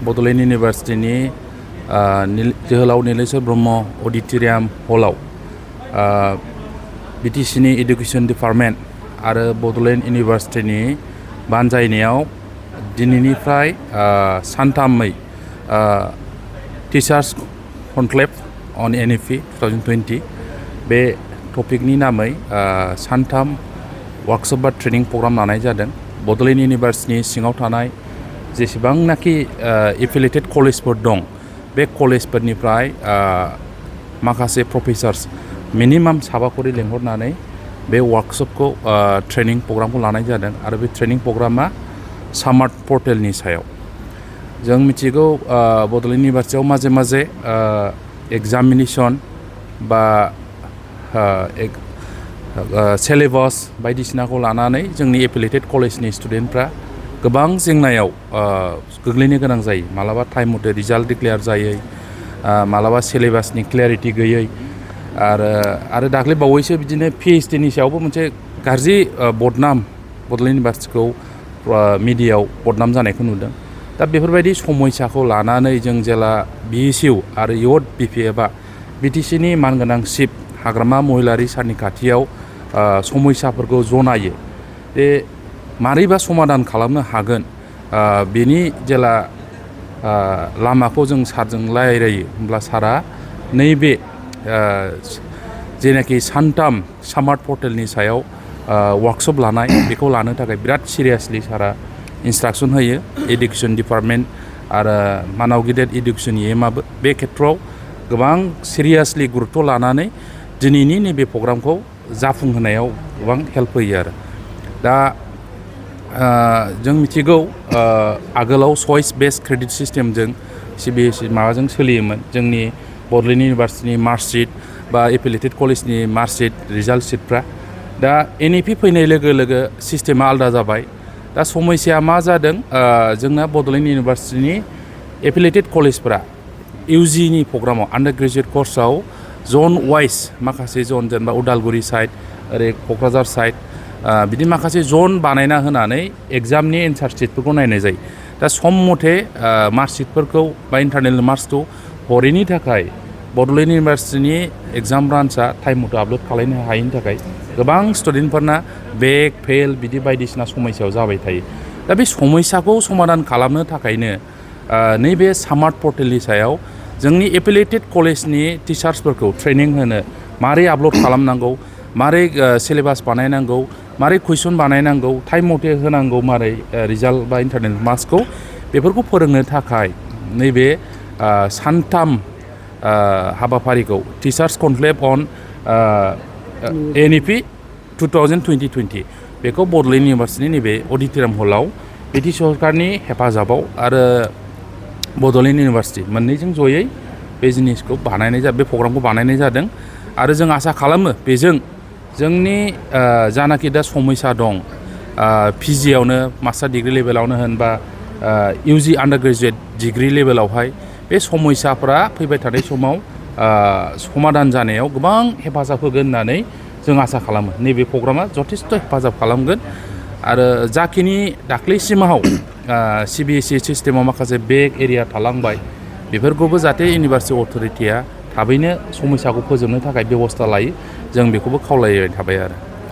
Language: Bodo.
बड'लेण्ड इउनिभार्सिटिनि जोहोलाव नीलेश्वर ब्रह्म अडिट'रियाम हलाव बिटिसिनि एडुकेशन डिपार्टमेन्ट आरो बड'लेण्ड इउनिभार्सिटिनि बानजायनायाव दिनैनिफ्राय सानथामै टीचार्स कनक्लेव अन NEP 2020 बे टपिकनि नामै सानथाम वर्कशप बा ट्रेनिं प्रग्राम लानाय जादों। बड'लेण्ड इउनिभार्सिटिनि सिङाव थानाय जेसेबांनाखि एफिलिएटेड कलेजफोर दं बे कलेजफोरनिफ्राय माखासे प्रफेसार्स मिनिमाम साबाखरि लेंहरनानै बे वर्कशपखौ ट्रेनिं प्रग्रामखौ लानाय जादों आरो बे ट्रेनिं प्रग्रामा स्मार्ट पर्टेलनि सायाव। जों मिथिगौ बड'लेण्ड इउनिभार्सिटियाव माजे माजे एग्जामिनेशन बा सिलेबास बायदिसिनाखौ लानानै जोंनि एफिलिएटेड कलेजनि स्टुडेन्टफ्रा गोबां जेंनायाव गोग्लैनो गोनां जायो। मालाबा टाइम मथे रिजाल्ट डिक्लेयार जायै, मालाबा सिलेबासनि क्लियारिटि गैयै आरो दाख्लै बावैसो बिदिनो PhDनि सायावबो मोनसे गाज्रि बदनाम बड'लेण्ड इउनिभार्सिटिखौ मिडियायाव बदनाम जानायखौ नुदों। दा बेफोरबायदि समयसाखौ लानानै जों जेला BSU आरो इउथ BPFआ BTCनि मानगोनां चिफ हाग्रामा महिलारि सारनि खाथियाव समयसाफोरखौ जनायो बे मारैबा समाधान खालामनो हागोन बेनि जेला लामाखौ जों सारजों रायलायो होमब्ला सारा नैबे जेनाखि सानथाम स्मार्ट पर्टेलनि सायाव वर्कशप लानाय बेखौ लानो थाखाय बिराद सिरियासलि सारा इन्सट्राक्सन होयो। एडुकेशन डिपार्टमेन्ट आरो मानाव गिदिर एडुकेशन EMआबो बे खेथ्रआव गोबां सिरियासलि गुरुत्व लानानै दिनैनि नैबे प्रग्रामखौ जाफुंहोनायाव गोबां हेल्प होयो आरो। दा जों मिथिगौ आगोलाव चइस बेस्ड क्रेडिट सिस्टेमजों CBSE माबाजों सोलियोमोन। जोंनि बड'लेण्ड इउनिभार्सिटिनि मार्कशीट बा एफिलिएटेड कलेजनि मार्कशीट रिजाल्ट शीटफ्रा दा NEP फैनाय लोगो लोगो सिस्टेमा आलादा जाबाय। दा समस्याया मा जादों जोंना बड'लेण्ड इउनिभार्सिटिनि एफिलिएटेड कलेजफोरा UGनि प्रग्रामाव आन्डार ग्रेजुएट कर्सआव जन वाइज माखासे जन जेनेबा उदालगुरि साइड ओरै क'क्राझार साइड बिदि माखासे जन बानायना होनानै एग्जामनि एन्सार शीटफोरखौ नायनाय जायो। दा सम मथे मार्कशीटफोरखौ बा इन्टारनेल मार्क्सखौ हरैनि थाखाय बड'लेण्ड इउनिभार्सिटिनि एग्जाम ब्रान्चआ टाइम मथे आपल'ड खालामनो हायैनि थाखाय गोबां स्टुडेन्टफोरना बेक फेल बिदि बायदिसिना समस्यायाव जाबाय थायो। दा बे समस्याखौ समाधान खालामनो थाखायनो नैबे स्मार्ट पर्टेलनि सायाव जोंनि एफिलिएटेड कलेजनि टिचार्सफोरखौ ट्रेनिं होनो मारै आपल'ड खालामनांगौ, मारै सिलेबास बानायनांगौ, मारै कुइसन बानायनांगौ, टाइम मथे होनांगौ, मारै रिजाल्ट बा इन्टारनेल मार्क्सखौ बेफोरखौ फोरोंनो थाखाय नैबे सानथाम हाबाफारिखौ टीचार्स कनक्लेव अन NEP 2020 बेखौ बड'लेण्ड इउनिभार्सिटिनि नैबे अडिट'रियाम हलाव BT सरकारनि हेफाजाबाव आरो बड'लेण्ड इउनिभार्सिटि मोननैजों जयै बे जिनिसखौ बे प्रग्रामखौ बानायनाय जादों। आरो जों आसा खालामो बेजों जोंनि जानाखि दा समस्या दं PGआवनो मास्टार डिग्रि लेभेलावनो होन बा UG आन्डार ग्रेजुएट डिग्रि लेभेलावहाय बे समस्याफ्रा फैबाय थानाय समाव समाधान जानायाव गोबां हेफाजाब होगोन होननानै जों आसा खालामो। नैबे प्रग्रामा जथेस्थ' हेफाजाब खालामगोन आरो जाखिनि दाख्लैसिमाव CBSE सिस्टेमाव माखासे बेक एरिया थालांबाय बेफोरखौबो जाहाथे इउनिभार्सिटि अथ'रिटिया थाबैनो समस्याखौ फोजोबनो थाखाय बेबस्था लायो जों बेखौबो खावलायबाय थाबाय आरो।